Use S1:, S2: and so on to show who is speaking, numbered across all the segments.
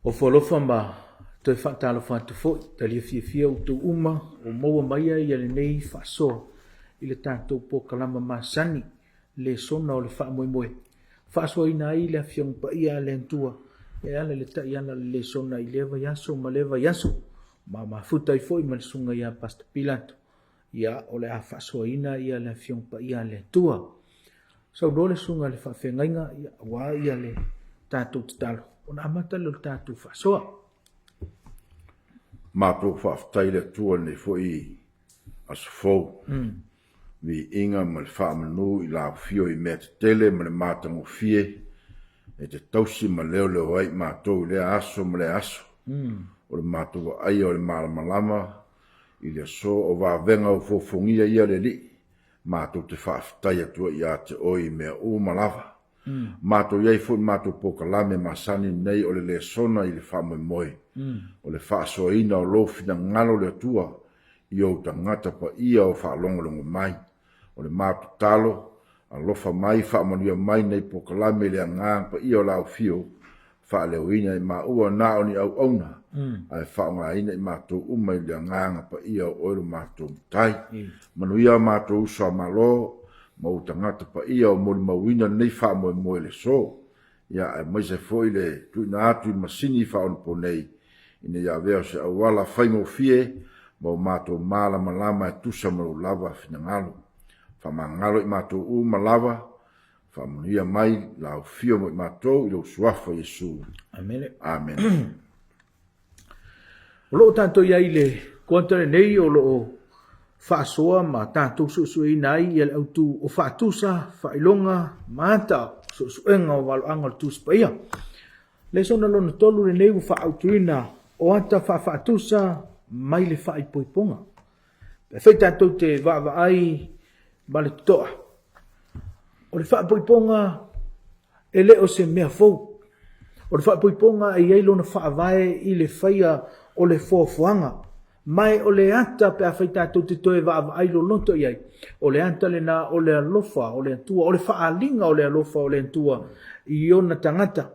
S1: Ofo alofa ma toe faatalofa atu foi, talia fiafia outou uma ua maua mai ia lenei faasoa i le tatou polokalama masani lesona o le faamoemoe. Faasoaina ai le Afioga Paia a le Atua e ala i le taiala o le lesona i lea vaiaso ma lea vaiaso, ma mafuta ai foi ma le Susuga ia Pastor Pilato, ia o le a faasoaina ia le Afioga Paia a le Atua. Saunoa le Susuga i le Faafeagaiga, ia aua ia le tatou tatalo, ona amata lea o le tatou faasoa.
S2: Matou faafetai i le Atua i lenei foi aso fou. Viiga ma le faamanu i Lau Afio i mea tetele ma le matagofie e te tausi ma leoleo ai i matou i lea aso ma lea aso. O le matou vaaia o le malamalama i le aso o vavega ua fofogia ia le Alii, matou te faafetai atu ai ia te Oe i mea uma lava. Matou i ai foi i le matou polokalame masani lenei o le lesona i le faamoemoe, o le faasoaina o Lou finagalo le Atua i Ou tagata paia o faalogologo mai. O le matou tatalo, alofa mai, faamanuia mai nei polokalame i le Agaga Paia o Lau Afio, faaleoina i maua na o ni auauna, ae faaaogaina i matou uma i le Agaga Paia o Oe lo matou Matai. Manuia o matou uso a Malo ma ou tagata paia o molimauina lenei faamoemoe i le aso, ia aemaise foi le tuuina atu i masini faaonaponei ina ia avea o se auala faigofie ma o matou malamalama e tusa ma lou lava finagalo. Faamagalo i matou uma lava, faamanuia mai lau afio mo i matou i lou suafa Iesu.
S1: Amene.
S2: Amene.
S1: O lo o tatou i ai i le kuata lenei o lo o faasoa ma tatou suesueina ai ia le autu o faatusa, faailoga ma ata suesuega o valoaga o le Tusi Paia. Lesona lona 3 lenei ua faaautuina o ata faafaatusa mai le faaipoipoga. Pe afai tatou te vaavaai ma le totoa, o le faaipoipoga e le o se mea fou. O le faaipoipoga e i ai lona faavae i le faia o le foafoaga, ma o le ata pe afai tatou te toe vaavaai loloto i ai, o le ata lena o le alofa o le Atua, o le faaaliga o le alofa o le Atua i ona tagata.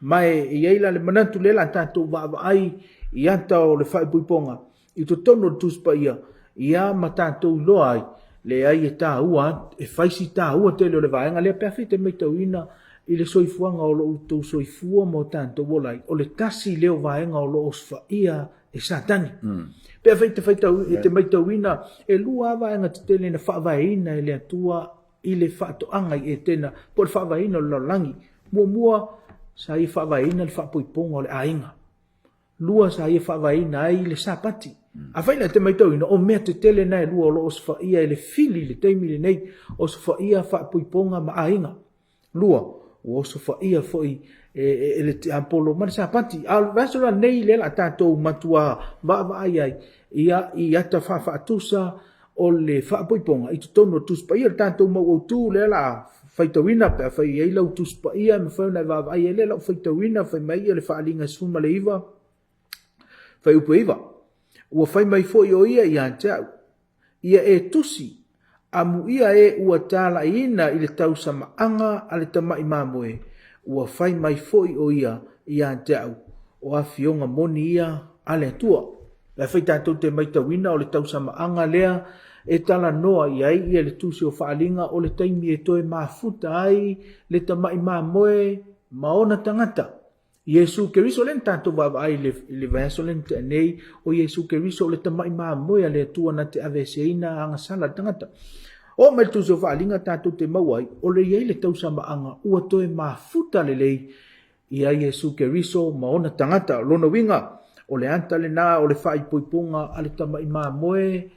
S1: Ma e i ai la le manatu lea la tatou vaavaai i ata o le faaipoipoga i totonu o le Tusi Paia, ia ma tatou iloa ai, leai e taua, e fai si taua tele o le vaega lea pe afai e te matauina i le soifuaga o lo outou soifua ma o tatou ola ai, o le tasi lea o vaega o lo o osofaia e Satani. Pe afai e te faitau, e te matauina, e lua lava vaega tetele na faavaeina e le Atua i le faatoaga i Etena po o le faavaeina o le lalolagi. Muamua, sa ia faavaeina le faapoipoga o le aiga. Lua, sa ia faavaeina ai le Sapati. Afai la e te matauina, o mea tetele na e lua o lo o osofaia e le fili i le taimi lenei, osofaia faapoipoga ma aiga. Lua, ua osofaia foi e le tiapolo ma le Sapati. A o le vaiaso la lenei lea o le a tatou matuā vaavaai ai ia i ata faafaatusa o le faapoipoga i totonu o le Tusi Paia, le tatou mau autu lea o le a faitauina pe afai e i ai lau Tusi Paia e mafai ona e vaavaai ai lea lau faitauina fai mai le Faaaliga 19 fuaiupu 9. Ua fai mai foi o ia ia te au, Ia e tusi, amuia e ua talaiina i le tausamaaga a le tamai mamoe, ua fai mai foi o ia ia te au, o afioga moni ia a le Atua. Pe afai tatou te maitauina o le tausamaaga lea e talanoa i ai ia le tusi o Faaaliga o le taimi e toe mafuta ai le tamai mamoe ma ona tagata, Iesu Keriso, lea na tatou vaavaai i le vaiaso lea na tea nei, o Iesu Keriso o le tamai mamoe a le Atua na te aveeseina agasala a le tagata. Oo mai le tusi o Faaaliga tatou te maua ai, o le i ai le tausamaaga ua toe mafuta lelei ia Iesu Keriso ma ona tagata. O lona uiga, o le ata lena o le faaipoipoga a le tamai mamoe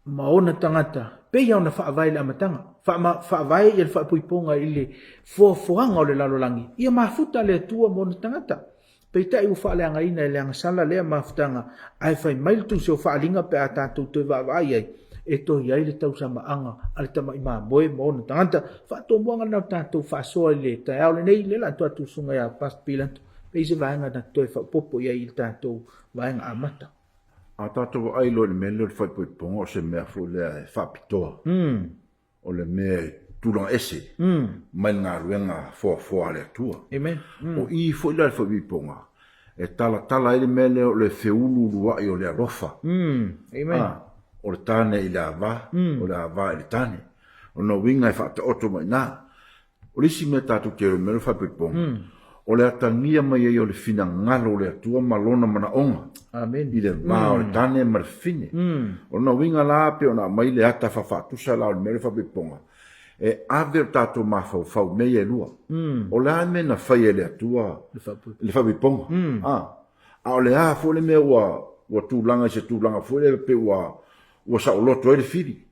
S1: ma ona tagata. Pei ona faavae i le amataga, faavae ia le faaipoipoga i le foafoaga o le lalolagi, ia mafuta le Atua ma ona tagata. Peitai ua faaleagaina e le agasala lea mafutaga, ae fai mai le Tusi o Faaaliga pe a tatou toe vaavaai ai, e toe i ai le tausamaaga a le tamai mamoe ma ona tagata. Faatomuaga lena o tatou faasoa i le taeao lenei, lea o le a tuu atu i le susuga ia Pastor Pilato, pe i ai se vaega na te toe faaopoopo i ai i le tatou vaega amata.
S2: A tatou vaai loa i le mea lea o le faaipoipoga o se mea foi lea e faapitoa. O le mea e tulaga ese mai le galuega foafoa a le Atua.
S1: Amen.
S2: O i foi la le faaipoipoga e talatala ai le mea lea o le feuluuluai o le alofa.
S1: Amen.
S2: O le tane i le ava, o le ava i le tane. O lona uiga e faataoto mai i ina. O le isi mea tatou te iloa i le mea lea o le faaipoipoga, o le atagia mai ai o le finagalo o le Atua ma Lona manaoga
S1: Amen.
S2: i le va o le tane ma le fafine. O lona uiga la pei ona aumai le ata faafaatusa la o le mea lea o le faaipoipoga, e ave o tatou mafaufau i mea ia e lua. O le a le mea na faia e le Atua i le faaipoipoga? A o le a foi le mea ua tulaga i se tulaga foi lea pei ua saoloto ai le fili.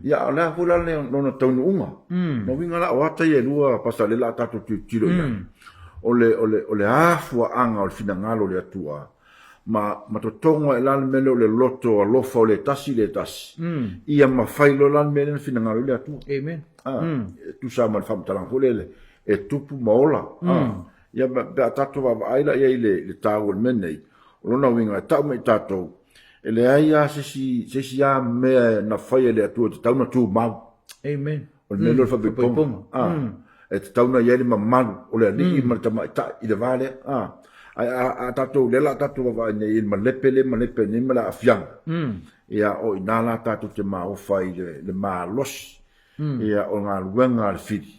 S2: Ia, a o le a foi la lona taunuuga? Lona uiga la, o ata ia e lua, Pastor, lea o le a tatou tilotilo i ai, o le, o le, o le afuaaga o le finagalo o le Atua, ma, ma totogo ae la le mea lea o le loto alofa o le tasi i le tasi, ia mafai loa la le mea lea na finagalo ai le Atua.
S1: Amen.
S2: E tusa ma le faamatalaga foi lele, e tupu ma ola. Ia, pe a tatou vaavaai la i ai i le taua o le mea lenei, o lona uiga e tau mai i tatou, E leai lava se isi, se isi lava mea na faia e le Atua e tatau ona tumau.
S1: Amen.
S2: O le mea lea o le faaipoipoga. E tatau ona i ai le mamalu o le alii ma le tamaitai i le va lea. Ae a tatou, lea o le a tatou vaavaai nei i le malepe lea e malepe nei ma le aafiaga, ia, o i ina la tatou te maofa ai i le malosi ia, o galuega a le fili,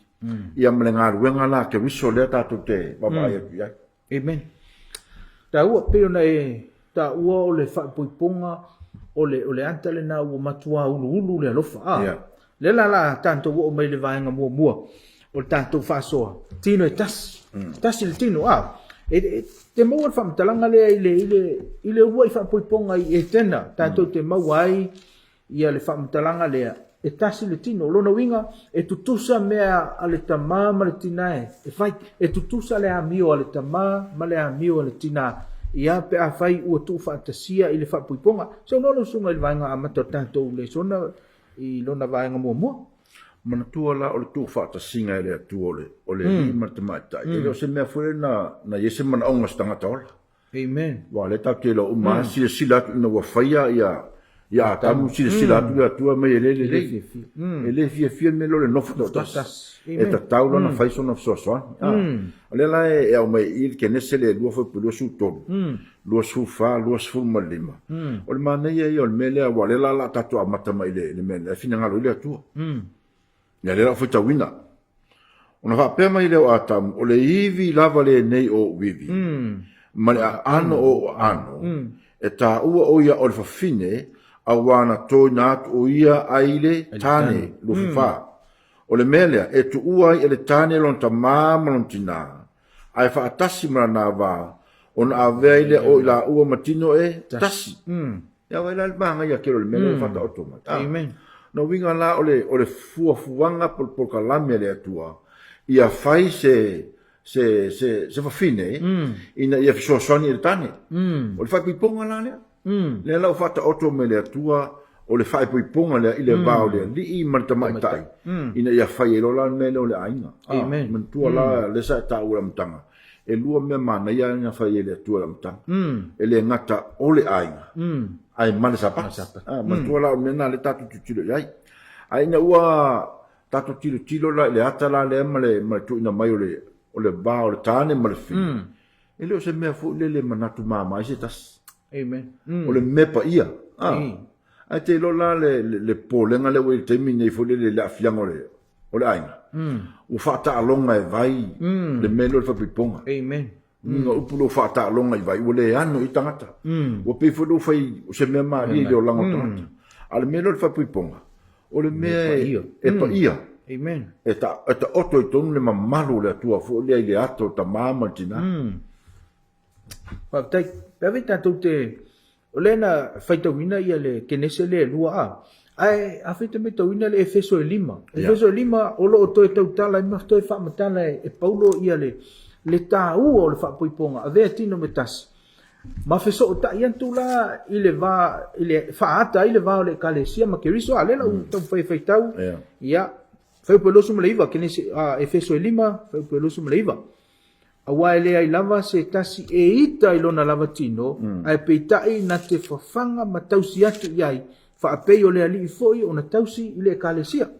S2: ia ma le galuega la a Keriso lea tatou te vaavaai atu i ai.
S1: Amen. Taua, pei ona e taua o le faaipoipoga o le, o le ata lena ua matua uluulu le alofa. A, yeah. Lea la la tatou oo mai le vaega muamua o le tatou faasoa, tino e tasi. Tasi le tino, a. E, e, te maua le faamatalaga lea i le, i le, i le uluai faaipoipoga i Etena, tatou te maua ai ia le faamatalaga lea, e tasi le tino. O lona uiga, e tutusa mea a le tamā ma le tinā e fai. E tutusa le amio a le tamā ma le amio a le tinā, ia, pe afai ua tuufaatasia i le faapuipoga. Saunoa lau susuga i le vaega amata o le tatou lesona i lona vaega muamua.
S2: Manatua la o le tuufaatasiga e le Atua o le alii ma le tamaitai, e le o se mea foi lea na i ai se manaoga o se tagata ola.
S1: Amen.
S2: Aua o lea tatou te iloa uma lava, silasila atu ina ua faia ia ia Atamu, silasila atu le Atua mai e le lelei. E le fiafia le mea lea o le nofo toatasi. E tatau la ona fai sona fesoasoani. O lea la e aumai i i le Kenese le 2 fuaiupu 23, 24, 25. O le manaia ia o le mea lea, aua o lea la o le a tatou amata mai i le mea lea e finagalo ai le Atua. Ia lea la ua faitauina. Ona faapea mai lea o Atamu, o le ivi lava lenei o ou ivi, ma le aano o ou aano, e taua o ia o le fafine, auā na toina atu o ia ai le tane, 24. O le mea lea, e tuua ai e le tane lona tamā ma lona tinā, ae faatasi ma lana va, ona avea ai lea o i laua ma tino e tasi. Ia vaai la le manaia tele o le mea lea ua faataoto mai.
S1: Amen.
S2: Na uiga la o le, o le fuafuaga po o le polokalame a le Atua, ia fai se, se, se, se fafine ina ia fesoasoani i le tane. O le faaipoipoga la lea. Lea la ua faataoto mai e le Atua o le faaipoipoga lea i le va o le alii ma le tamaitai ina ia fai ai loa la le mea lea o le aiga.
S1: Amen.
S2: Manatua la lea sa e taua i le amataga, e lua mea manaia na fai e le Atua i le amataga. E le gata o le aiga, ae ma le Sapati. Manatua la o le mea lena lea tatou tilotilo i ai. Ae ina ua tatou tilotilo la i le ata la lea ma le tuuina mai o le va o le tane ma le fili, e le o se mea foi lele e manatu mama ai se tasi.
S1: Amen.
S2: O le mea paia. Ae te iloa la le popolega lea ua i le taimi nei foi lele i le aafiaga o le o le aiga, ua faataaloga e vai le mea lea o le faaipoipoga.
S1: Amen.
S2: Uiga upu lea ua faataaloga i vai, ua le ano i tagata. Ua pei foi lea ua fai o se mea malie i le olaga o tagata. A o le mea lea o le faaipoipoga, o le mea e paia.
S1: Amen.
S2: E taoto i totonu le mamalu o le Atua foi lea i le ata o le tamā ma le tinā.
S1: Faafetai. Pe afai tatou te O lea na faitauina ia le Kenese lea e 2 a. Ae afai e te matauina le Efeso e 5. Efeso e 5 o lo o toe tautala ai ma toe faamatala e Paulo ia le le taua o le faapoipoga, avea tino ma tasi, ma fesootai atu la i le va i le faaata ai le va o le Ekalesia ma Keriso. A lea la ua taumafai e faitau, ia, Fuaiupu e 29, Kenese, a, Efeso e 5, fuaiupu e 29. Aua e leai lava se tasi e ita i lona lava tino, ae peitai na te fafaga ma tausi atu i ai, faapei o le Alii foi ona tausi i le Ekalesia.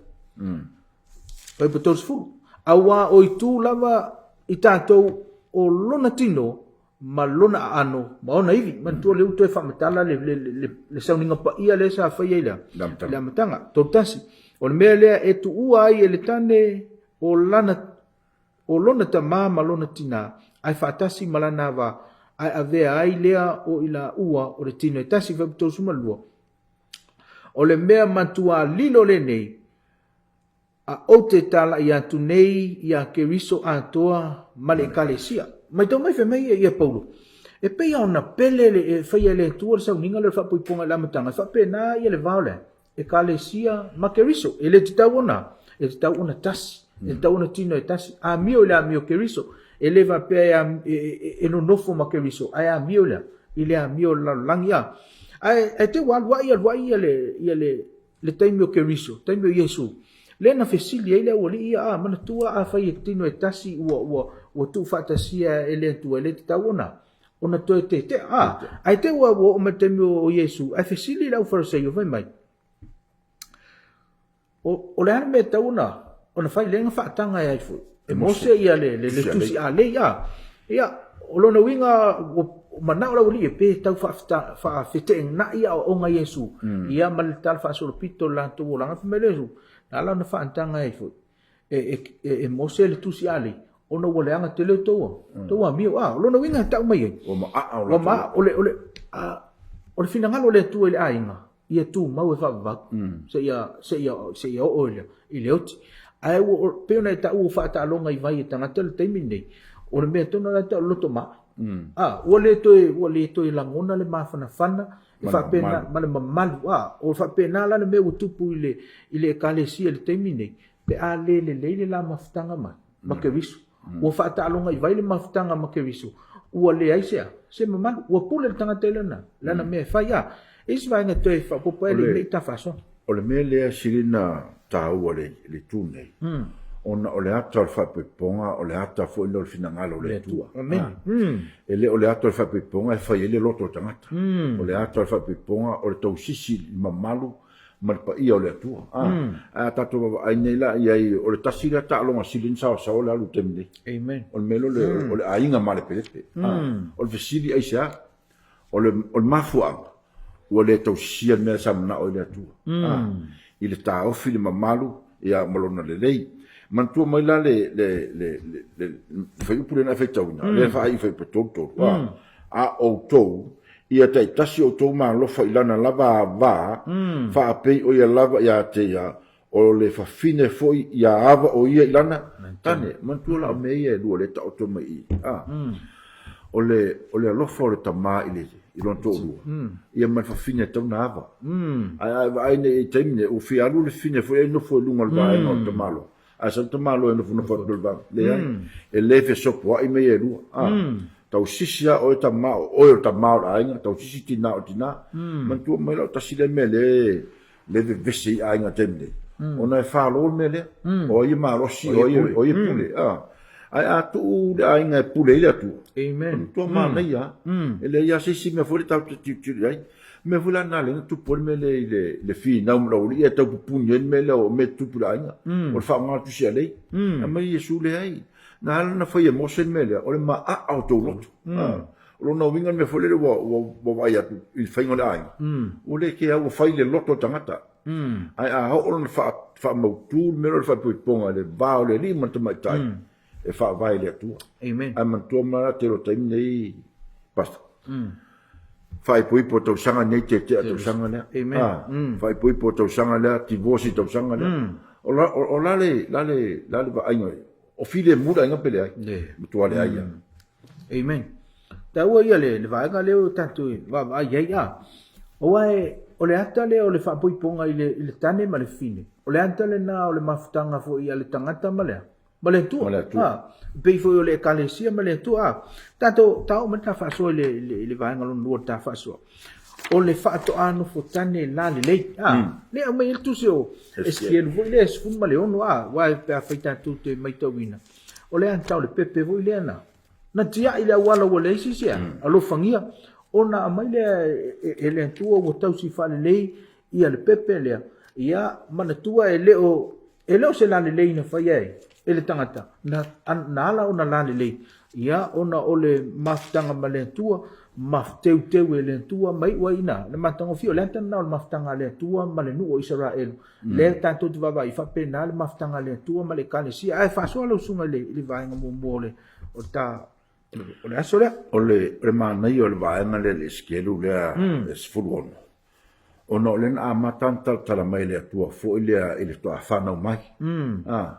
S1: Fuaiupu 30. Aua o itu lava i tatou o lona tino ma lona aano ma ona ivi. Manatua lea ua toe faamatala le, le, le, le sauniga paia lea sa faia i le, le amataga. 31. O le mea lea e tuua ai e le tane o lana o lona tamā ma lona tinā, ae faatasi ma lana ava, ae avea ai lea o i laua o le tino e tasi. Fuaiupu 32. O le mea matuā lilo lenei, a ou te talai atu nei iā Keriso atoa ma le Ekalesia. Matau mai fai mai ia Paulo, e pei ona pele le e faia e le Atua le sauniga lea o le faapoipoga i le amataga, e faapena ia le va o le Ekalesia ma Keriso. E le tatau ona, e tatau ona tasi, e tatau ona tino e tasi. Amio i le amio Keriso. E le faapea e, e, e nonofo ma Keriso, ae amio i le, i le amio o le lalolagi. A. Ae, ae te ua aluai aluai ia le, ia le, le taimi o Keriso, taimi o Iesu. Lea na fesili ai le aualii ia, a, manatua afai e tino e tasi ua, ua, ua tuufaatasia e le Atua, e le tatau ona, ona toe tetea. A, ae te ua ua oo mai le taimi o Iesu, ae fesili le aufarasaio fai mai, o, o le a le mea e tatau ona, ona fai lea na faataga e ai foi? E Mose ia le, le, le tusi alei, a. Ia, o lona uiga, ua manao le aualii e pe tau faafeteenai aoaoga a Iesu, ia ma le tala faasolopito o le latou olaga. Fai mai le Iesu, na ala ona faataga e ai foi? E, e, e, e Mose le tusi alei, ona ua leaga tele outou, outou amio. A, o lona uiga e tau mai ai.
S2: Ua maaa
S1: o latou. Ua maaa, o le, o le, a, o le finagalo o le Atua i le aiga, ia tumau e faavavau, seia, seia, seia oo i le, i le oti. Ae ua, pei ona e taua ua faataaloga i vai e tagata le taimi lenei, o le mea tonu lava e tau o le loto maa. A, ua le toe, ua le toe lagona le mafanafana, e faapena, ma le mamalu. A, o faapena la le mea ua tupu i le, i le Ekalesia i le taimi lenei, pe a le lelei le la mafutaga ma, ma Keriso. Ua faataaloga i vai le mafutaga ma Keriso, ua leai se a? Se mamalu. Ua pule le tagata i lana, lana mea e fai. A, e i ai se vaega e toe faaopoopo ai le mea i ta faasoa.
S2: O le mea lea e sili ona taua i le itu nei, ona o le ata o le faaipoipoga, o le ata foi lea o le finagalo o le Atua. E le o le ata o le faaipoipoga e fai ai le loto o le tagata. O le ata o le faaipoipoga o le tausisi i le mamalu ma le paia o le Atua. A, ae a tatou vaavaai nei la i ai, o le tasi lea taaloga sili ona saoasaoa le alu i le taimi nei.
S1: Amen.
S2: O le mea lea o le aiga malepelepe. A, o le fesili aisea? O le, o le mafuaaga, ua le tausisia le mea sa manao ai le Atua. A, i le taofi le mamalu, ia, ma lona lelei. Manatua mai la le, le, le, le, le, le fuaiupu lea na e faitauina, lea e faaiu i fuaiupu e 33, a, a outou, ia taitasi outou ma alofa i lana lava ava, faapei o ia lava ia te ia, o le fafine foi ia ava o ia i lana tane. Manatua la o mea ia e lua lea e taoto mai i i. A, o le, o le alofa o le tama i le, i lona toalua, ia ma le fafine e tatau ona ava. Ae a e vaai nei i taimi nei, ua fia alu le fafine foi e nofo i luga o le vaega o le tamaloa, Ae sau tamaloa e nofonofo atu i le vaega. Leai, e le fesopoai mea ia e lua. A, tausisi lava oe tama, o oe o le tama o le aiga, tausisi tinā o tinā. Manatua mai la o tasi lea mea lea e vevese ai aiga i le taimi nei, ona e falo le mea lea. O ai e malosi, o ai e pule. A, ae a tuu le aiga e pule ai le Atua,
S1: Amen.
S2: o le matua manaia lava. E leai lava se isi mea foi lea tatou te tilotilo i ai. Mea foi la na lea na tupu ai le mea lea i le, le finau ma le aualii e tau pupuni ai le mea lea o mea tupu i le aiga. O le faaaoga o le tusi a lei. Aumai Iesu leai. Na ala ona fai e Mose le mea lea, o le maaa o tou loto. O lona uiga le mea foi lele ua, ua, ua vaai atu i le faiga o le aiga, ua le kea ua fai le loto o le tagata. Ae a oo lona faa, faamautu le mea lea o le faaipoipoga i le va o le alii ma le tamaitai, e faavae i le Atua.
S1: Amen.
S2: Ae manatua mai la tele o taimi nei, Pastor. Faaipoipo tausaga nei tetea tausaga lea.
S1: Amen.
S2: Ah, faaipoipo tausaga lea, divorce tausaga lea. O la, o, o la le, la le, la le vaaiga, o filemu le aiga pe leai.
S1: Le.
S2: Matua leai ia.
S1: Amen. Taua ia le, le vaega lea o tatou e vaavaai ai a. Aua e, o le ata lea o le faapoipoga i le, i le tane ma le fine, o le ata lena o le mafutaga foi a le tagata ma le a? Ma le Atua.
S2: Ma le Atua.
S1: A, pei foi o le Ekalesia ma le Atua. A, tatou, ta oo mai le ta faasoa i le, i le, i le vaega lona lua o le ta faasoa. O le faatoa nofo tane la lelei. A, mm. le aumai ai le tusi o Esikielu foi lea 16, a, aua pe afai tatou te maitauina, o le ata o le pepe foi lea na, na tiai le auala ua leai se isi a, mm. alofagia, ona aumai lea e, e, e le Atua ua tausi faalelei ia le pepe lea, ia manatua e le o, e le o se lalelei na faia e, e le tagata, na, na ala ona lalelei, ia ona o le mafutaga ma le Atua, ma teuteu e le Atua, ma iu ai ina, le matagofie, o le ata lena o le mafutaga a le Atua ma le nuu o Isaraelu, mm. lea tatou te vaavaai faapena le mafutaga a le Atua ma le Ekalesia, ae faasoa lau susuga i le, i le vaega muamua o le, o le ta, o le aso lea.
S2: O le, o le manaia o le vaega lea le Esekielu lea mm. e 16, Ona o lea na amata ona talatala mai e le Atua foi lea i le toa fanau mai, a,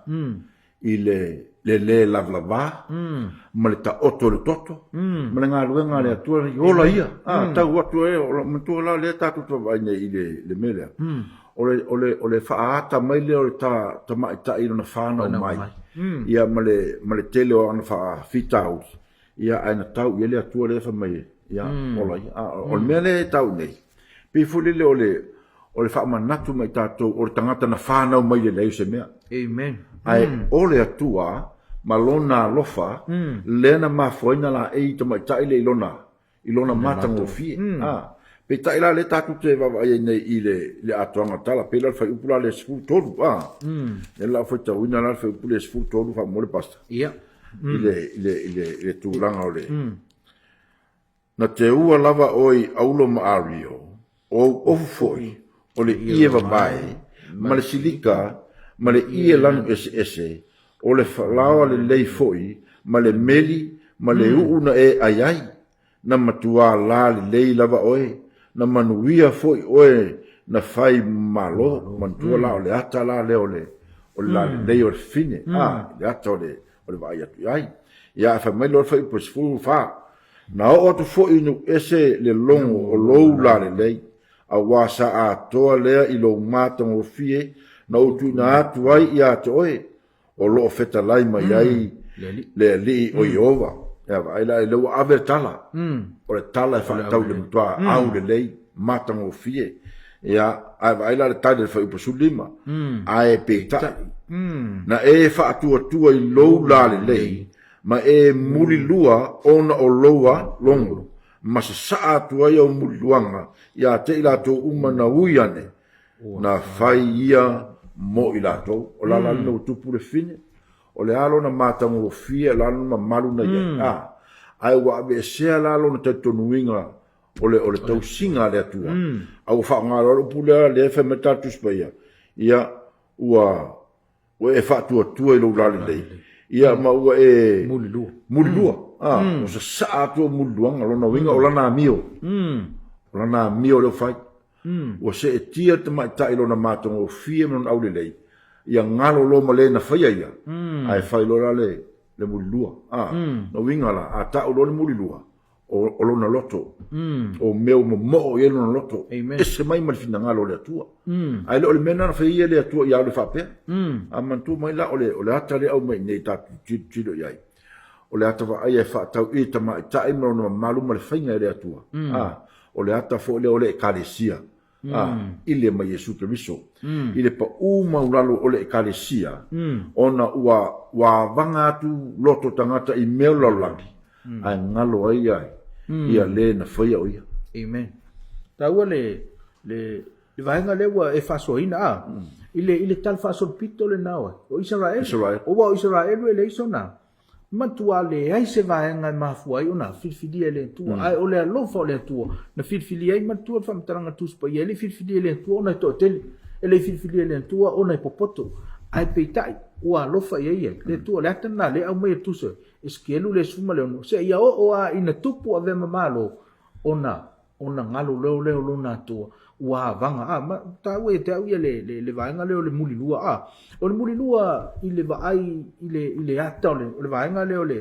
S2: i le le lē lavalava, ma le taoto o le toto, ma le galuega a le Atua, i ola ia, a, tau atu e, o matua la lea tatou te vaavaai nei i le le mea lea, o le o le o le faaata mai lea o le ta tamaitai i lona fanau mai, ia ma le ma le tele o ana faafitauli, Ia, ae na tau i ai le Atua lea fai mai, ia, ola ia. A, o le mea lea e tau nei, pei foi lele o le, o le faamanatu mai tatou, o le tagata na fanau mai le leai o se mea.
S1: Amen.
S2: Ae o le Atua ma Lona alofa, lea na mafua ai na laei tamaitai lea i Lona, i Lona matagofie. A, peitai la lea tatou te vaavaai ai nei i le, i le atoaga o tala, pei la o le fuaiupu la lea 13, a, lea la o faitauina la le fuaiupu lea 13 faamolemole Pastor.
S1: Ia.
S2: i le, i le, i le, i le tulaga o le... Na teua lava oe i Aulo ma Ario, o ou ofu foi, o le ie vavae, ma le silika, ma le ie lanu eseese, o le falaoa lelei foi, ma le meli, ma le u'u na e ai ai. Na matuā la lelei lava oe, na manuia foi oe na fai malo, manatua la o le ata la lea o le o le lalelei o le fine, a, le ata o le o le vaai atu i ai. Ia, ae fai mai loa le fuaiupu 14, Na oo atu foi i nuu ese le logo o lou lalelei, auā sa atoa lea i lou matagofie na ou tuuina atu ai ia te oe, o lo o fetalai mai ai le Alii o Ieova. Ea, vaai la, lea ua ave le tala. O le tala e faatatau i le matua aulelei, matagofie. Ia, ae vaai la le tali a le fuaiupu 15, Ae peitai, na e faatuatua i lou lalelei, ma e mulilua ona o lou logo, ma sasaa atu ai au muliluaga ia te i latou uma na ui ane, na fai ia mo i latou. O la la le ua tupu le fine, o le a lona matagofie, o le a lona mamalu na i ai, a, ae ua aveesea la lona talitonuina o le, o le tausiga a le Atua, a ua faaaoga loa le upu lea, lea e fai mai le tatou Tusi Paia, ia, ua, ua e faatuatua i lou lalelei, ia ma ua e
S1: mulilua,
S2: mulilua. A, ua sasaa atu au muliluaga, lona uiga o lana amio, o lana amio lea ua fai. Ua seetia le tamaitai i lona matagofie ma lona aulelei, ia galo loa ma le na faia ia, ae fai loa la le, le mulilua. A, lona uiga la, a tau loa le mulilua, o, o lona loto, mm. o mea ua momoo i ai lona loto, Amen. ese mai ma le finagalo o le Atua. Mm. Ae le o le mea na fai ia le Atua ia le faapea. Mm. A manatua mai la o le, o le ata lea aumai nei tatou tilotilo i ai. O le ata vaaia e faatatau i le tamaitai ma lona mamalu ma le faiga e le Atua. Mm. A, o le ata foi lea o le Ekalesia. A, i le ma Iesu Keriso. I le paʻū maulalo o le Ekalesia, ona ua, ua avaga atu loto tagata i mea o le lalolagi, ae galo ai ia, ia le na faia o ia.
S1: Amen. Taua le, le, le vaega lea ua e faasoaina, a, i le, i le tala faasolopito lena oe, o Isaraelu.
S2: Isaraelu.
S1: Aua o Isaraelu e leai sona, Matua leai se vaega e mafua ai ona filifilia e le Atua, ae o le alofa o le Atua na filifilia ai. Manatua le faamatalaga Tusi Paia, e le i filifilia e le Atua ona e toatele, e le i filifilia e le Atua ona e popoto, ae peitai, ua alofa i ai ia le Atua. O le ata lena lea e aumai e Tusi Esekielu le 16, seia oo lava ina tupu avea ma malo ona ona galo leo lea o lona Atua, ua avaga. A, ma taua ia te au ia le, le, le vaega lea o le mulilua. A, o le mulilua i le vaai i le, i le ata o le, o le vaega lea o le,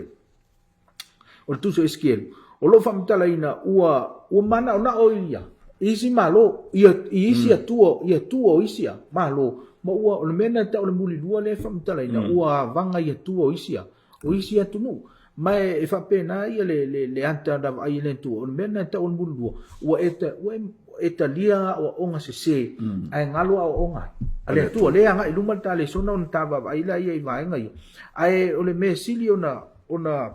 S1: o le Tusi o Esekielu, o lo o faamatalaina ua, ua manaonao ia I isi Malo, i i isi Atua, i Atua o isi a, Malo, ma ua, o le mea lena e tau o le mulilua lea e faamatalaina, ua avaga i Atua o isi a, o isi atunuu. Ma e, e faapena ia le, le, le ata na vaai e le Atua, o le mea lena e tau o le mulilua, ua e, ua e, e talia aoaoga sese, ae galo aoaoga a le Atua. Lea e agai i luma le ta lesona ona ta vaavaai laia i vaega ia. Ae o le mea sili ona, ona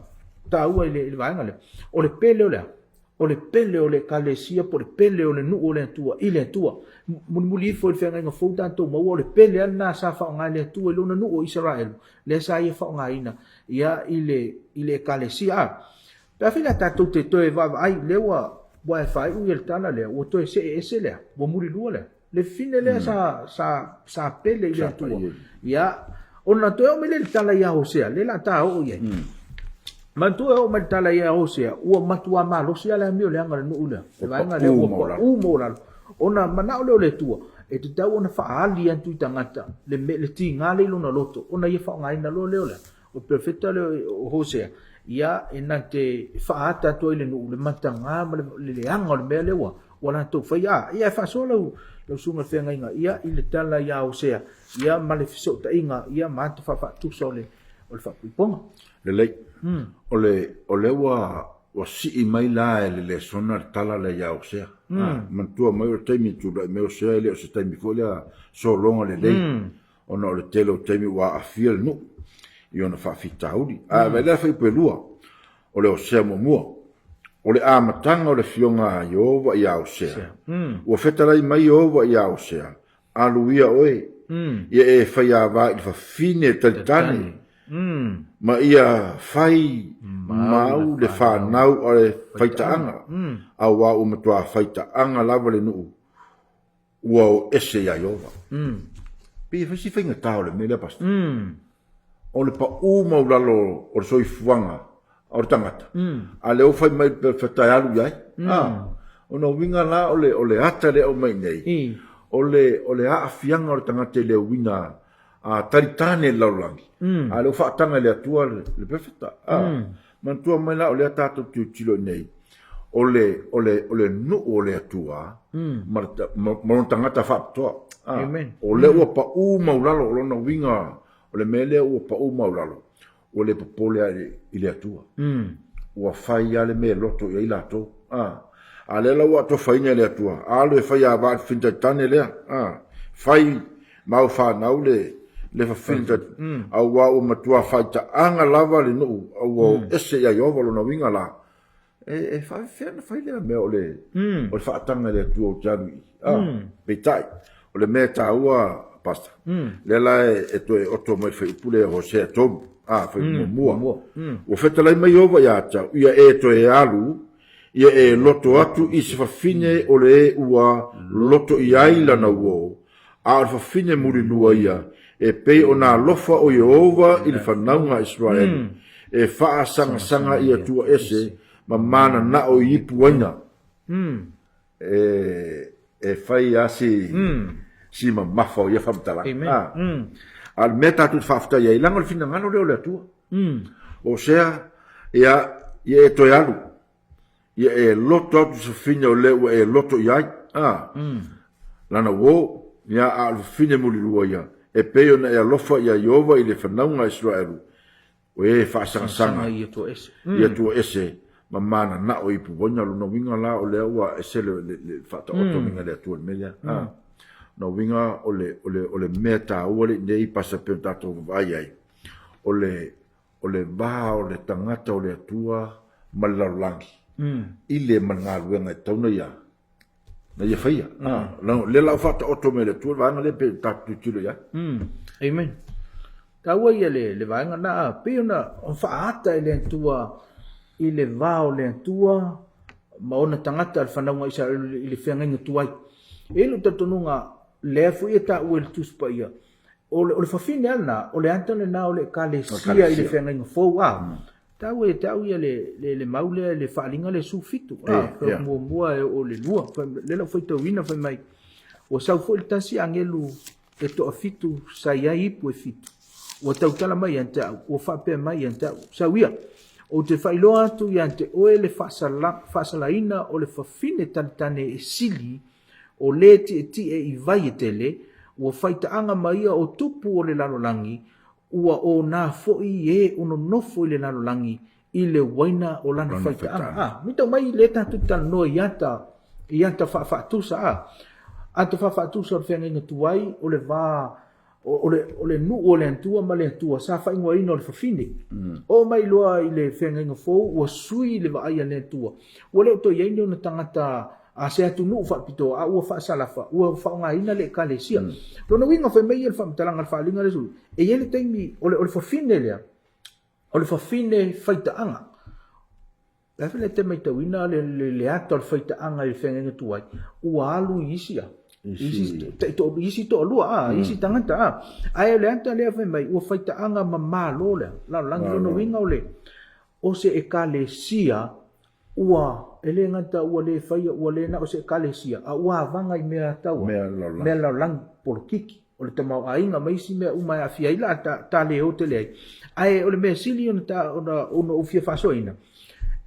S1: taua i le, i le vaega lea, o le pele o le a? O le pele o le Ekalesia po o le pele o le nuu o le Atua i le Atua. Mulimuli ifo i le feagaiga fou tatou maua, o le pele lava lena sa faaaoga e le Atua i lona nuu o Isaraelu, lea sa ia faaaogaina ia i le, i le Ekalesia. A, pe afai la tatou te toe vaavaai, lea ua, ua e faaiu ia le tala lea, ua toe see ese lea, ua mulilua lea. Le fine lea sa, sa, sa pele i le Atua. Ia, ona toe oo mai lea i le tala ia Hosea, lea la ta oo i ai. Manatua e oo mai le tala ia Hosea, ua matua malosi lava le amio leaga o le nuu lea. Le vaega lea ua pau maualalo. Ona manao lea o le Atua, e tatau ona faaali atu i tagata le, le tiga lea i lona loto, ona ia faaaogaina loa lea o le a? O le perofeta lea o Hosea, ia, e na te faaata atu ai le nuu, le mataga ma le leaga o le mea lea ua, ua latou faia. A, ia, e faasoa lau, lau susuga i le feagaiga, ia, i le tala ia Hosea, ia, ma le fesootaiga, ia, ma ata faafaatusa o le, o le faapuipoga.
S2: Lelei. O le, o lea ua, ua sii mai la e le lesona le tala lea ia Hosea. A, manatua mai o le taimi e tulai mai Hosea e le o se taimi foi lea sologa lelei. Ona o le tele o taimi ua aafia le nuu i ona faafitauli. Ae vaai la fuaiupu e 2, o le Hosea muamua. O le amataga o le afioga a Ieova iā Hosea. Ua fetalai mai Ieova iā Hosea, Alu ia oe, ia e faiāvā i le fafine talitane, ma ia fai mau le fanau a le faitaaga, auā ua matuā faitaaga lava le nuu ua o ese iā Ieova. Pei e fai si faigata o le mea lea, Pastor. O le paʻu maulalo o le soifuaga o le tagata, a lea ua fai mai le perofeta e alu i ai. Ona uiga la o le, o le ata lea e aumai nei, o le, o le aafiaga o le tagata i le uiga a talitane i le lalolagi, a lea ua faataga e le Atua le, le perofeta. Manatua mai la o lea tatou te tilotilo i nei, o le, o le, o le nuu o le Atua ma, ma, ma lona tagata faapitoa. Ah, Amen. O lea ua paʻu maulalo, o lona uiga, o le mea lea ua paʻu maulalo, ua le popole lava i le Atua. Ua fai lava le mea e loto i ai latou. Ah, a lea la ua atofaina e le Atua, alu e fai ava i le fafine lea. Ah, fai ma au fanau le le fafine mm. Auā ua matua faitaaga lava le nuu, a ua mm. ese ia Ieova lona uiga la. E, e faafefea na fai lea mea o le, o le faataga i le Atua ou te alu i. Ah, Peitai, o le mea e taua, Pastor, lea la e, e toe oto mai le fuaiupu lea Hosea 3, ah, fuaiupu muamua. Ua fetalai mai Ieova ia te au, ia e toe alu, ia e loto atu i se fafine o le e ua loto i ai lana uō, a o le fafine mulilua ia, e pei ona alofa o Ieova i le fanauga a Iseraelu, e faasangasaga i Atua ese ma mananao i ipu aina. E, e fai lava si, si mamafa o ia faamatalaga. A, a o le mea tatou te faafetai ai, leaga o le finagalo lea o le Atua. O sea, ia, ia e toe alu. Ia e loto atu se fafine o le ua e loto i ai, a, lana uō, ia, a o le fafine mulilua ia, e pei ona e alofa iā Ieova i le fanauga a Iseraelu, o e faasangasaga i Atua ese ma mananao i ipuvaina. Lona uiga la o lea ua ese le, le, le faataotoga a le Atua i le mea lea. A, lona uiga o le, o le, o le mea taua lenei pasa pei ona tatou vaavaai ai, o le, o le va o le tagata o le Atua ma le lalolagi i le ma le galuega e tatau ona ia na ia faia. Ah, lea la ua faataoto mai e le Atua le vaega lea pe tatou tilotilo i ai.
S1: Amen. Taua ia le, le vaega na, pei ona faaata e le Atua i le va o le Atua ma ona tagata le fanauga Isaraelu i le feagaiga tuai. E i ai lou talitonuga lea foi e taua i le Tusi Paia, O le, o le fafine lava lena, o le ata lena o le ekalesia i le feagaiga fou, a. Tau e te au ia le, le, le mau lea, le faaaliga lea 17, a, yeah. muamua e o le lua, lea lau faitauina fai mai, ua sau foi le tasi agelu e toafitu sa i ai ipu e fitu, ua tautala mai ia te au, ua faapea mai ia te au, sau ia. Ou te faailoa atu ia te oe le faasalaina o le fafine tanetane e sili o le tietie i vai e tele, ua faitaaga ma ia o tupu o le lalolagi, ua ona foi e o nonofo i le lalolagi i le uaina o lana faitaaga. A, mitau mai lea tatou te talanoa i ata, i ata faafaatusa, a. Ata faafaatusa o le feagaiga tuai, o le va o le, o le nuu o le Atua ma le Atua sa faaigoaina o le fafine. Oo mai loa i le feagaiga fou, ua sui le vaai a le Atua. Ua le o toe i ai ni ona tagata a se atunuu faapitoa, a ua faasalafa, ua faaaogaina le Ekalesia. Lona uiga fai mai ia le faamatalaga a le faaaliga lea sui, e i ai le taimi o le, o le fafine lea, o le fafine faitaaga. Le a foi le te matauina le, le, le ata o le faitaaga i le feagaiga tuai, ua alu i isi a, isi, to, isi toalua a, isi tagata a. Ae o le ata lea fai mai, ua faitaaga ma malo lea, lalolagi lona uiga o le, o se ekalesia ua, e le gata ua le faia, ua le na o se ekalesia, a ua avaga i mea tau a, mea lalolagi, polokiki. o le tamaoaiga ma isi mea uma e aafia ai la ta, ta le o tele ai. Ae o le mea sili ona ta, ona, ona ou fia faasoaina,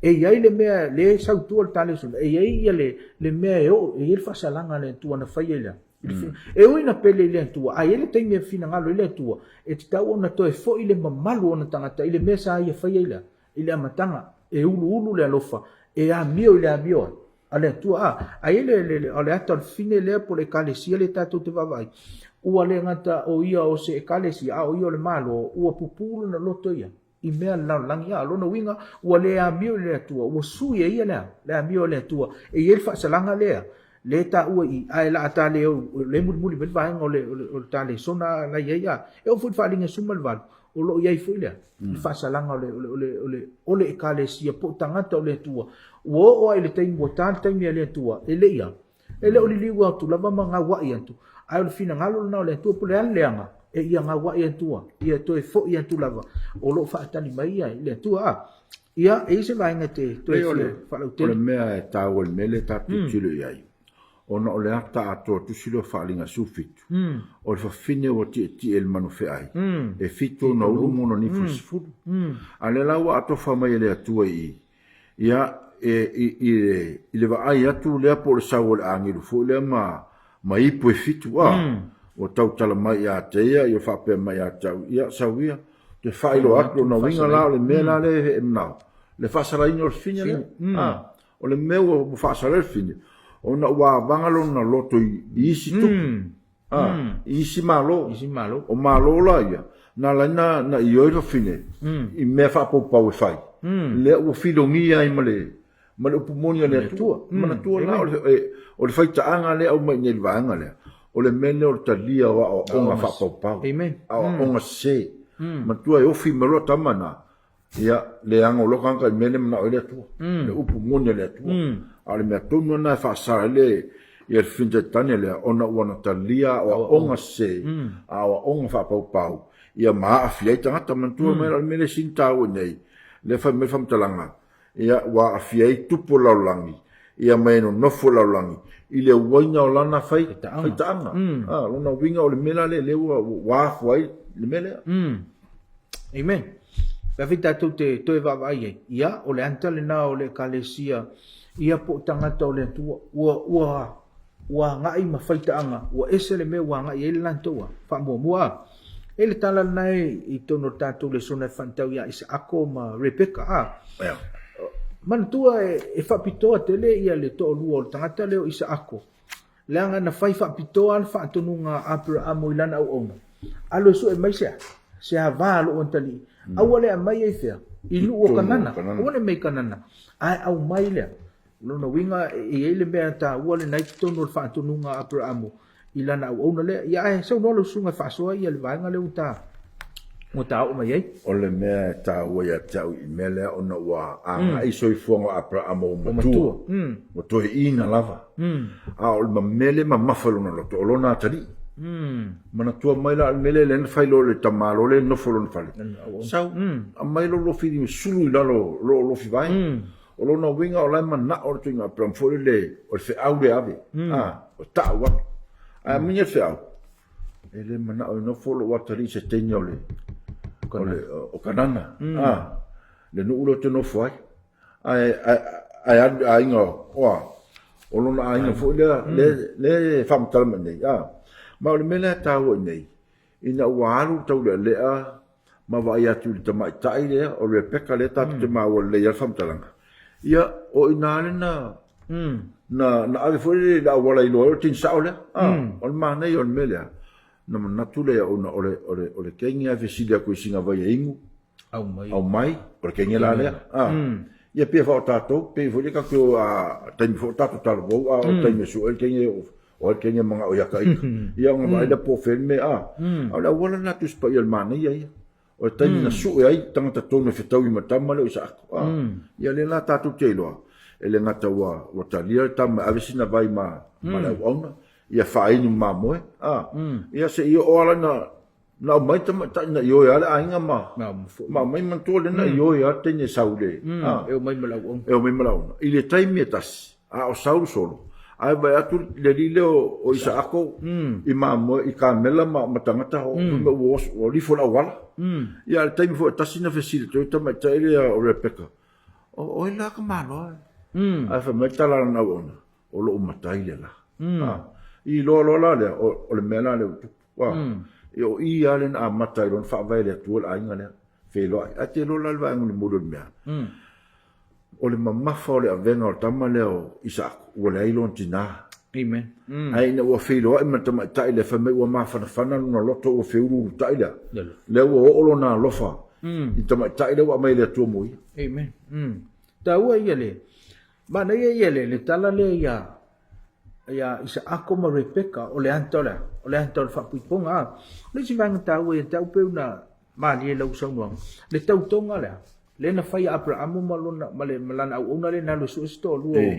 S1: e i ai le mea le sau tua le tale suna, e i ai ia le, le mea e oo, e i ai le faasalaga a le Atua na faia i le, E ui na pele i le Atua, ae i ai le taimi e finagalo ai le Atua, e tatau ona toe foi le mamalu o ona tagata i le mea sa ia faia i le, i le amataga, e uluulu le alofa, e amio i le amio ai. A le Atua, a, a i ai le, le, le, o le ata o le fine lea po o le Ekalesia lea tatou te vaavaai, ua le gata o ia o se Ekalesia, a o ia o le Malo, ua pupuu lona loto ia i mea a le lalolagi. A, o lona uiga, ua le amio i le Atua, ua sui e ia le a? Le amio a le Atua. E i ai le faasalaga lea, lea e taua i i, ae la a ta le, le mulimuli mai le vaega o le, o le, o le ta lesona la i ai, a, e oo foi i le faaaliga e 18, o lo o i ai foi lea le faasalaga o le, o le, o le, o le, o le Ekalesia po o tagata o le Atua. Ua oo lava i le taimi ua ta le taimi a le Atua, e le i a, e le o liliu atu lava ma gauai atu, ae o le finagalo lena o le Atua po o le a le leaga, e ia gauai atu, ia toe foi atu lava, o lo o faatali mai ia i le Atua. A, ia, e i ai se vaega e te toe fia faalautele?
S2: O le mea e taua i le mea lea tatou te tilotilo i ai, ona o le ata atoa tusi lea o Faaaliga 17, o le fafine ua tietie i le manu feai, e fitu ona ulu ma ona nifo e sefulu. A o lea la ua atofa mai e le Atua i i, ia, e, i, i, i le vaai atu lea po o le sau o le agelu foi lea ma, ma ipu e fitu, a, ua tautala mai ia te ia, ia faapea mai ia te au, ia, sau ia, te faailoa atu lona uiga la o le mea la lea e manao, le faasalaina o le fafine lea. A. O le mea ua faasala le fine, ona ua avaga lona loto i isi tupu, i isi malo.
S1: Isi malo.
S2: O malo la ia, na ala ai na, na ioe le fafine i mea faapaupau e fai, lea ua filogia ai ma le, ma le upu moni a le Atua. Manatua la, o le, o le faitaaga lea e aumai i nei i le vaega lea, o le mea lea o le talia o aoaoga faapaupau, aoaoga sese. Manatua e ofi mai loa tama na, Ia, leaga o lou tagata i mea lea e manao ai le Atua, le upu moni a le Atua. A o le mea tonu lena e faasa ai le ia le fefintaitatane lea, ona ua na talia aoaoga sese, aoaoga faapaupau, ia ma aafia ai tagata. Manatua mai la o le mea lea e sini taua i inei, lea e fai mai le faamatalaga, ia ua aafia ai tupu o le lalolagi, ia ma e nonofo i le lalolagi, i le uaina o lana faitaaga. A, lona uiga o le mea la lea, lea ua afua ai le mea lea.
S1: Amen. Pe afai tatou te toe vaavaai ai, ia, o le ata lena o le Ekalesia, ia po o tagata o le Atua, ua, ua, ua agai ma faitaaga, ua ese le mea ua agai ai le latou a, faamuamua a. E le tala lena e i totonu o le tatou lesona e faamatau ia Isaako ma Rebeka a.
S2: Yeah.
S1: Manatua e, e faapitoa tele ia le toalua o le tagata lea o Isaako. Leaga na fai faapitoa le faatonuga a Aperaamo i lana auauna, Alu e sue mai se a? Se ava a lou atalii. Aua le aumai ai fea? I nuu o Kanana. Aua ne mei Kanana. Ae aumai lea. O lona uiga, e i ai le mea taua lena i totonu o le faatonuga a Aperaamo i lana auauna lea. Ia ae saunoa lau susuga e faasoa ia le vaega lea ua ta ua ta oo mai ai.
S2: O le mea e taua ia te au i mea lea ona ua agai mm. soifuaga o Aperahama ua matua, mm. ua toeaina lava. Mm. A o le mea lea mamafa i lona loto, o lona atalii. Mm. Manatua mai la o le mea lea lea na fai loa le tamalo lea nofo lona fale. Sau, aumai lou lofi lima sulu i lalo lou lofi vae. O lona uiga o la e manao le tuiga Aperahama foi lele o le feau lea ave. Ah, o tau atu. Ae mm. le feau, E le manao e nofo lou atalii i se teine o le o le o Kanana. Mm. Ah. le nuu lea ou te nofo ai. Ae, ae, ae alu i le aiga o a? O lona aiga foi lea, lea e faamatala mai nei. A. Ma o le mea lea e taua i inei, ina ua alu le taulealea ma vaai atu i le tamaitai lea o Rebeka lea tatou te maua lelei ai le faamatalaga, ia, o i ina lea na, na, na ave foi le auala i iloa ai o le teine sao lea. A, o le manaia o le mea lea, na manatu lea ona o le, o le, o le teine lava e fesili atu i sina vai e inu,
S1: Aumai.
S2: Aumai, o le teine la lea. A, ia pei foi o tatou, pei foi lea tatou, a, taimi foi o tatou talavou, a o le taimi e sue ai le teine, o ai le teine e manao ia ta ita. Ia ona vaai lea po o fea le mea, a. A o le auala lena Tusi Paia o le manaia ia. O le taimi na sue ai tagata tonu e fetaui ma le tama lea o Isaako. A, ia lea la tatou te iloa, e le gata ua, ua talia le tama e ave sina vai ma, ma le auauna, ia faainu mamoe, a, ia seia oo lava la ina Na aumai tamaitai na ioe lava le aiga ma ma aumai manatua lea na ioe lava le teine e sau i le
S1: E omai ma le auauna.
S2: E omai ma le auauna. I le taimi e tasi, a o sau le solo, ae vaai atu le alii lea o Isaako i mamoe i kamela ma ma tagata o fai mai ua oso ua lifo le auala. Ia a o le taimi foi e tasi na fesili atu ai le tamaitai lea o Rebeka, o ai la ka maloa? Ae fai mai le tala a lana auauna, o lou matai le la. I iloa loa la lea, o le mea la lea ua tupu. Ia o i lava lea na amata ai loa ona faavae e le Atua le aiga lea, feiloai. Ae te iloa la le vaega mulimuli o le mea, o le mamafa o le avega o le tama lea o Isaako, ua leai lona tina.
S1: Amen.
S2: Ae ina ua feiloai ma le tamaitai lea, fai mai ua mafanafana lona loto ua feuluulutai lea, lea ua oo lona alofa i le tamaitai lea ua aumai e le Atua mo ia.
S1: Amen. Taua ia le, Manaia ia le, le tala lea ia, ia Isaako ma Rebeka, o le ata o le a? O le ata o le faapuipoga. A. O le isi vaega taua ia te au pei ona malie i lau saunoaga, le tautoga lea, lea na fai e Aperaamu ma lona, ma le, ma lana auauna lea na alu e sue se toalua o,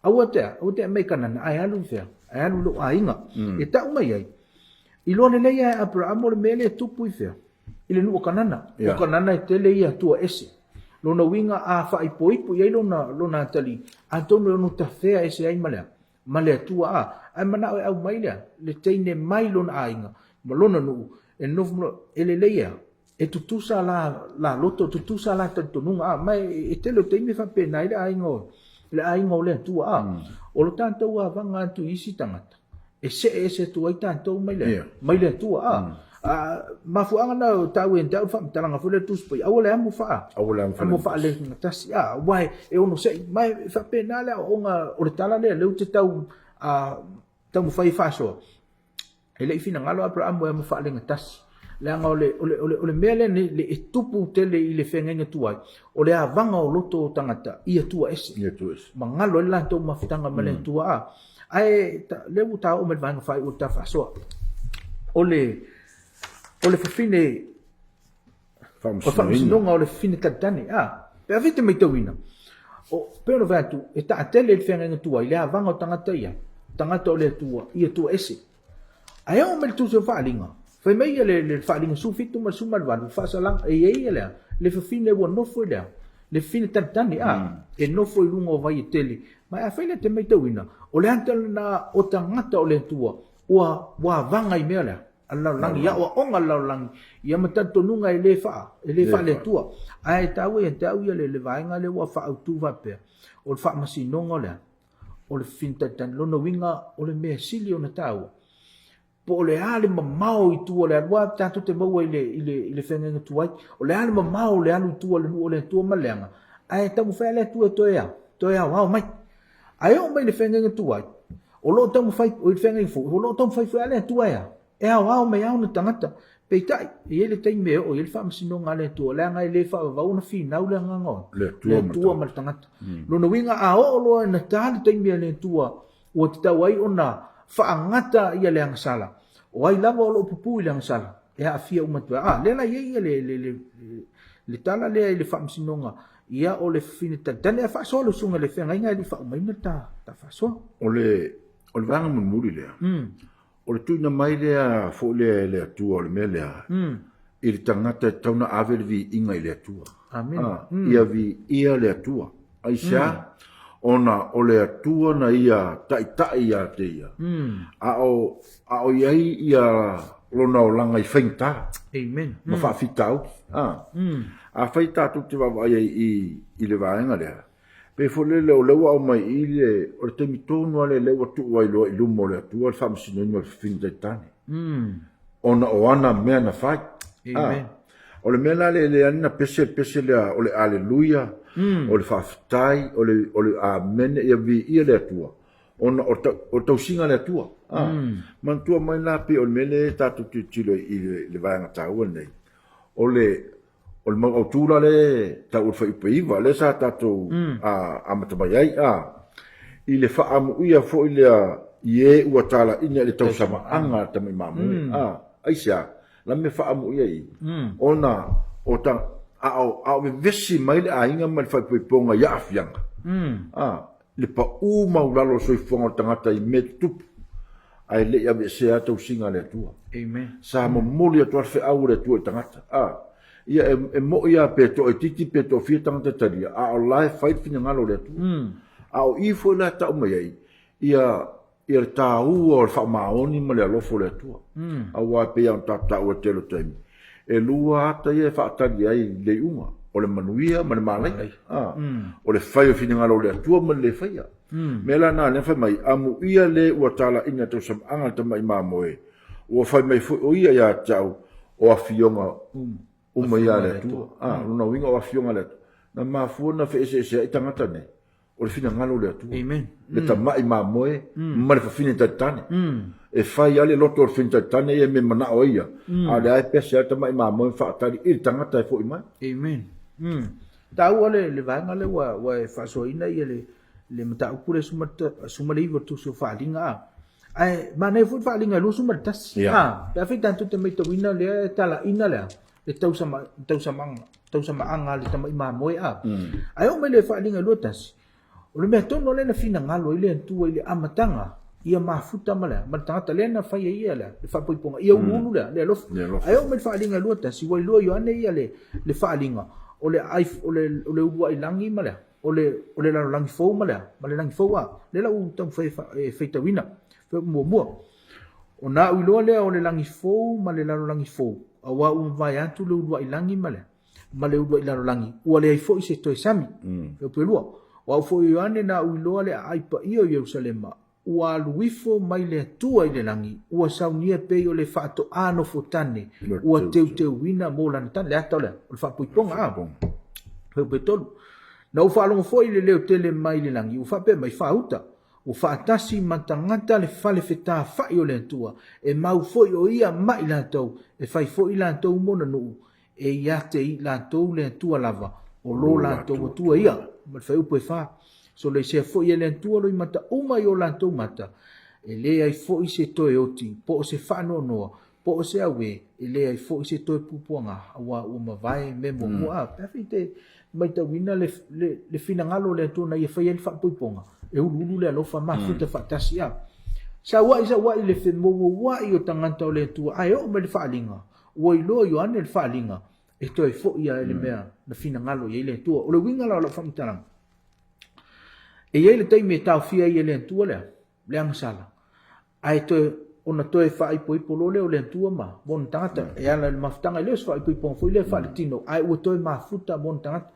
S1: aua te a, aua te aumai i Kanana, ae alu i fea? Ae alu i lou aiga. E tau mai ai, iloa lelei lava e Aperaamu o le mea lea e tupu i fea? I le nuu o Kanana. O Kanana e tele ia atua ese. Lona uiga a faaipoipo i ai lona, lona atalii, atonu e ono tafea ese ai ma le a? Ma le Atua a. Ae manao e aumai le a? Le teine mai lona aiga ma lona nuu e nofo ma lona, e lelei e a? E tutusa la, la loto, tutusa la talitonuga a. Ma e, e tele o taimi e faapena ai le aiga o, le aiga o le Atua a. O lo tatou avaga atu i isi tagata, e see ese atu ai tatou mai le, mai le Atua. A, a, mafuaaga na o taua ia te au le faamatalaga foi lea Tusi Paia, aua le amo faa,
S2: aua le
S1: amo faalegatasi. A, aua e, e ono sei, ma e faapena le aoaoga o le tala lea, lea ou te tau, a, taumafai e faasoa. E le i finagalo Aperaamu e amo faalegatasi. Leaga o le, o le, o le, o le mea lea nei, le, e tupu tele i le feagaiga tuai, o le avaga o loto o tagata i Atua ese.
S2: I Atua ese.
S1: Ma galo ai le latou mafutaga ma le Atua. A, ae ta, lea ua ta oo mai le vaega faaiu o le ta faasoa. O le, o le fafine, o le faamasinoga o le fafine talitani. A, pe afai e te maitauina, o, pei ona fai atu, e taatele i le feagaiga tuai le avaga o tagata ia, tagata o le Atua, i Atua ese. Ae oo mai le tusi o faaaliga, fai mai ia le, le faaaliga 17 ma le 18, faasalaga, e i ai ia le a? Le fafine ua nofo i le a? Le fafine tanitani, a, e nofo i luga o vai e tele. Ma afai lea te maitauina, o le ata lena o tagata o le Atua, ua, ua avaga i mea lea, a le lalolagi, i aoaoga a le lalolagi, ia ma talitonuga e le faa, e le faale-Atua. Ae taua ia te au ia le, le vaega lea ua faaautu faapea, o le faamasinoga o le a? O le fafine talitali. Lona uiga, o le mea sili ona taua, po o le a le mamao i tua o le alu, aua tatou te maua i le, i le, i le feagaiga tuai, o le a le mamao o le alu i tua o le nuu o le Atua ma le leaga, ae taumafai lava le Atua e toe a, toe aoao mai. Ae oo mai i le feagaiga tuai, o lo o taumafai, o i le feagaiga fou, o lo o taumafai foi lava le Atua e a, e aoao mai lava ona tagata. Peitai, e i ai le taimi e oo i ai le faamasinoga a le Atua, leaga e le faavavau ona finau le agaga o
S2: le
S1: Atua ma le tagata. Lona uiga, a oo loa ina ta le taimi a le Atua ua tatau ai ona faagata ia le agasala, o ai lava o lo o pupuu i le agasala, e aafia uma atu ai. A, lea la e i ai ia le, le, le, le tala lea i le faamasinoga, ia o le fafine talitali, ae faasoa le usuga i le feagaiga e le i faaumaina le ta, ta faasoa.
S2: O le, o le vaega mulimuli lea, O le tuuina mai lea foi lea e le Atua o le mea lea, i le tagata e tatau ona ave le viiga i le Atua.
S1: Amen.
S2: Ia viia le Atua. Aisea? Ona o le Atua na ia taitai ia te ia, a o, a o i ai ia lona olaga i faigata
S1: Amen.
S2: ma faafitauli. A, afai tatou te vaavaai ai i, i le vaega lea, pei foi lele o lea ua aumai i le, o le taimi tonu lava lea lea ua tuu ai loa i luma o le Atua le faamasinoina o le fafine taitane. Ona o ana mea na fai.
S1: Amen.
S2: O le mea la lea e le ani na pese le pese lea o le Aleluia, o le faafetai, o le, o le Amene, ia viia le Atua, ona o le, o le tausiga a le Atua. Manatua mai la pei o le mea lea tatou tilotilo i le, le vaega taua lenei, o le, o le mau autu la lea e tau o le fuaiupu e 9, lea sa tatou amata mai ai, i le faaamuia foi lea i e ua talaiina i le tausamaaga a le tamai mamoe. Aisea? La mea faaamuia i, ona o ta, a o, a o vevesi mai le aiga ma le faaipoipoga i aafiaga, le pau maulalo o le soifuaga o le tagata i mea tutupu, ae le i aveesea lava tausiga a le Atua.
S1: Amen.
S2: Sa momoli atu lava le feau a le Atua i le tagata. A, ia e, e mo'i lava pe toaitiiti pe toafia tagata e talia, a o la e fai le finagalo o le Atua. A o i foi la e tau mai ai, ia, ia le taua o le faamaoni ma le alofa o le Atua. Aua e pei lava ona tatou taua i le tele o taimi, e lua ata ia e faatali ai i le iuga, o le manuia ma le malaia. O le fai o finagalo o le Atua ma le le faia. Mea la na lea fai mai, amuia le ua talaina tausamaaga le tamai mamoe, ua fai mai foi o ia ia te au, o afioga uma ia le Atua. Lona uiga o afioga a le Atua. Na mafua na feeseeseai tagata nei, o le finagalo o le Atua.
S1: Amen.
S2: Le tamai mamoe ma le fafine talitane. E fai lava le loto o le fafine talitane ia i mea manao ai ia, a o lea lava e pese lava le tamai mamoe ma faatali i le tagata e foi mai.
S1: Amen. Taua le, le vaega lea ua, ua e faasoaina ia le, le mataupu lea 19 o le Tusi o Faaaliga a. Ae manaia foi le faaaliga e 21.
S2: Yeah.
S1: A, pe afai tatou te maitauina lea e talaina lea, le tausama, tausamanga, tausamaaga a le tamai mamoe a. Ae oo mai le faaaliga 21, o le mea tonu lea na finagalo ai le Atua i le amataga, ia mafuta ma le, ma le tagata lea na fai ai ia le, le faapoipoga, ia uluulu lea, le alofa.
S2: Le alofa.
S1: Ae oo mai le faaaliga 21, ua iloa Ioane ia le, le faaaliga, o le, ai, o le, o le uluai lagi ma le, o le, o le lalolagi fou ma le, ma le lagi fou a. Lea la ua taumafai e, fa, e faitauina. Muamua, Ona au iloa lea o le lagi fou ma le lalolagi fou, auā ua mavae atu le uluai lagi ma le, ma le uluai lalolagi, ua leai foi se toe sami. Fuaiupu 2, O au foi o Ioane na au iloa le aai paia o Ierusalema, ua alu ifo mai le Atua i le lagi, ua saunia e pei o le faatoā nofotane, ua teuteuina mo lana tane. Le ata o le a? O le faapoipoga, a? Fuaiupu 3, Na ou faalogo foi i le leo tele mai le lagi, ua faapea mai, Faauta, Ua faatasi ma tagata le fale fetafai o le Atua, e mau foi o ia ma i latou, e fai foi i latou mona nuu, e ia te i latou le Atua lava, o lo latou Atua ia. Ma le fuaiupu e fa, Soloisea foi e le Atua loimata uma i o latou mata, e leai foi se toe oti, po o se faanoanoa, Po o se auē, e leai foi se toe puapuaga, auā ua mavae mea muamua. A, pe afai te maitauina le, le, le finagalo o le Atua na ia fai ai le faapoipoga, e uluulu le alofa mafuta faatasi. A, saua'i saua'i le femououa'i o tagata o le Atua, ae oo mai le faaaliga, ua iloa Ioane le faaaliga, e toe foi lava i le mea na finagalo i ai le Atua. O le uiga la o lau faamatalaga, e i ai le taimi e taofia ai e le Atua le a? Le agasala. Ae toe, ona toe faaipoipo loa lea o le Atua ma ona tagata, e ala i le mafutaga, e le o se faaipoipoga foi lea faaletino, ae ua toe mafuta ma ona tagata.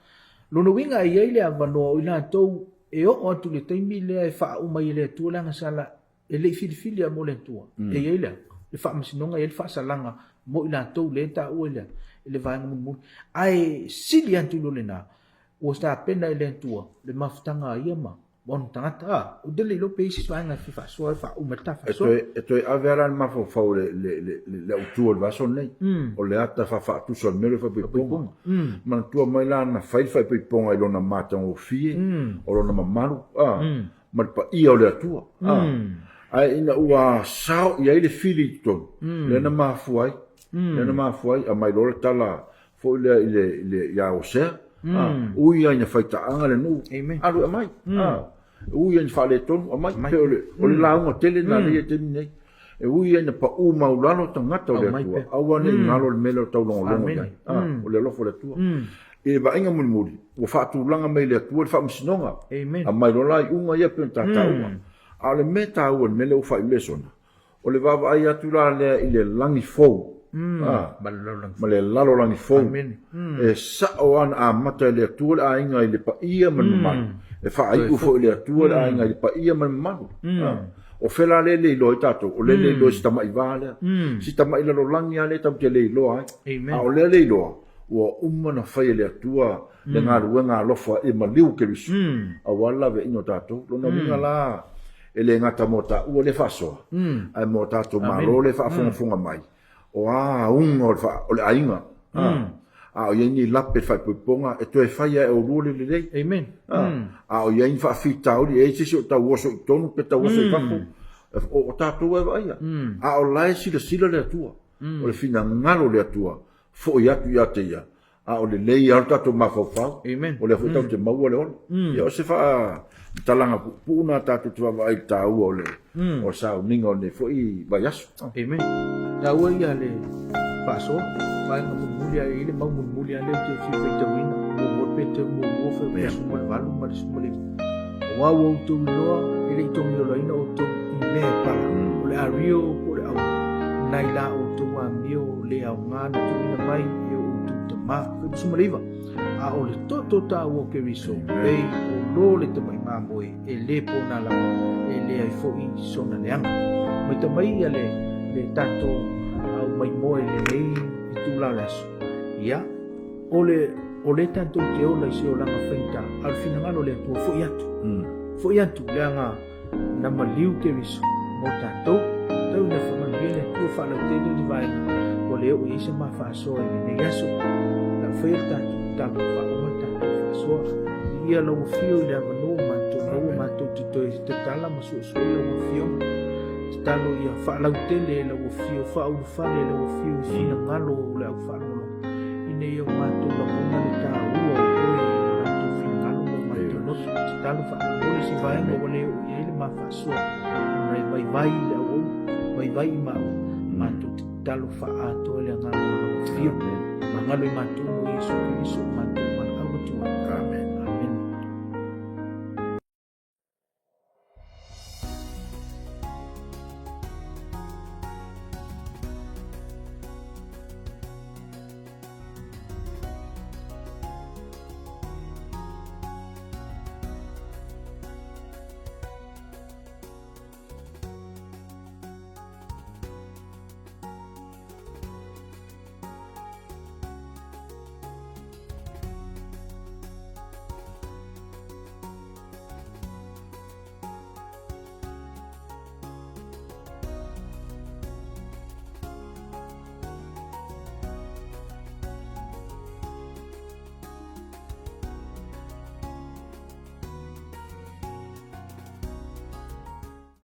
S1: Lona uiga e i ai le avanoa o i latou e oo atu i le taimi lea e faauma ai e le Atua le agasala e le i filifilia mo le Atua. E i ai le, le faamasinoga, e i ai le faasalaga mo i latou lea e taua i le, i le vaega mulimuli. Ae sili atu i lo lena, ua tapena e le Atua le mafutaga a ia ma Ona tagata, a, ou te le iloa pe i ai se isi vaega e fia faasoa e faauma ai le ta faasoa.
S2: E toe ave lava la le mafaufau i le autu o le vaiaso lenei, o le ata faafaatusa o le mea lea o le faaipoipoga. Manatua mai la na fai le faaipoipoga i lona matagofie, o lona mamalu, a, ma le paia o le Atua. A, ae ina ua sao i ai le fili i totonu, lea na mafua ai, lea na mafua ai, aumai loa le tala foi lea i le, i le, ia Hosea, a, ui lava ina faitaaga le nuu, alu e aumai, a, ui lava ina faaletonu, aumai, pei o le, o le lauga tele lena lea i le taimi nei. E ui lava ina pau maulalo tagata o le Atua, aua ne i galo le mea lea o taulogologo i ai, a, o le alofa o le Atua. I le vaaiga mulimuli, ua faatulaga mai e le Atua le faamasinoga, aumai loa la iuga ia pei ona ta taua. A o le mea taua i le mea lea ua fai i le lesona, O le vaavaai atu la lea i le lagi fou, a, ma le lalolagi fou. E sao lava na amata e le Atua le aiga i le paia ma le mamalu, e faaiu foi e le Atua le aiga i le paia ma le mamalu. O fea la lea e le iloa ai tatou? O lea e le iloa e si tamai va lea. Si tamai lalolagi lava lea tatou te le iloa ai. A o lea le iloa, ua uma ona fai e le Atua le galuega alofa i maliu o Keriso, aua le laveaiina o tatou. Lona uiga la, e le gata mo taua lea e faasoa, ae mo tatou Malo lea e faafogafoga mai, o a auga o le aiga, a o i ai ni lape i le faaipoipoga, e toe fai lava e oulua le lelei. A o i ai ni faafitauli, e i ai se isi o tau oso i totonu pe tau oso i fafo, o tatou lava e vaaia. A o la e silasila le Atua, o le finagalo o le Atua, foi atu ia te Ia, a o lelei lava lo tatou mafaufau, o lea foi tatou te maua le ola. Ia, o se faamatalaga puupuu lena tatou te vaavaai i le taua o le sauniga o lenei foi vaiaso.
S1: Amen. Taua ia le faasoa, vaega mulimuli a e i ai le mau mulimuli a lea ou te fia faitauina, muamua le Peteru muamua 1:8 ma le 19. Aua ua outou iloa e le i togiolaina outou i mea e pala, o le ario po o le auro, nai la outou amio le aoga na tuuina mai e o outou tama. 79. A o le toto taua o Keriso, pei o lo le tamai mamoe e le pona lava, e leai foi sona leaga. Maita mai ia le, le tatou au maimoa i lenei itula o le aso. Ia, o le, o le tatou te ola i se olaga faigata, a o le finagalo o le Atua, foi atu. Foi atu, leaga na maliu Keriso mo tatou. Tau ina faamanuia le Atua faalautele le vaega ua le oo i ai se ma faasoa i lenei aso. O le a faia le tatou tatalo faauma le tatou faasoa. Viia lau afio i le avanoa ua matou maua matou te toe tatala ma suesue lau afioga. Tatalo ia faalautele lau afio, faaulufale lau afio i finagalo o le au faalogologo ina ia o matou lagona le taua o oe i o latou finagalo ma o matou loto. Tatalo faamolemole se vaega ua le oo i ai le ma faasoa ona e vaivai i le auauna, vaivai i maua, matou te tatalo faaatoa i le agaga o lau afio. Magalo i matou mo Iesu Keriso.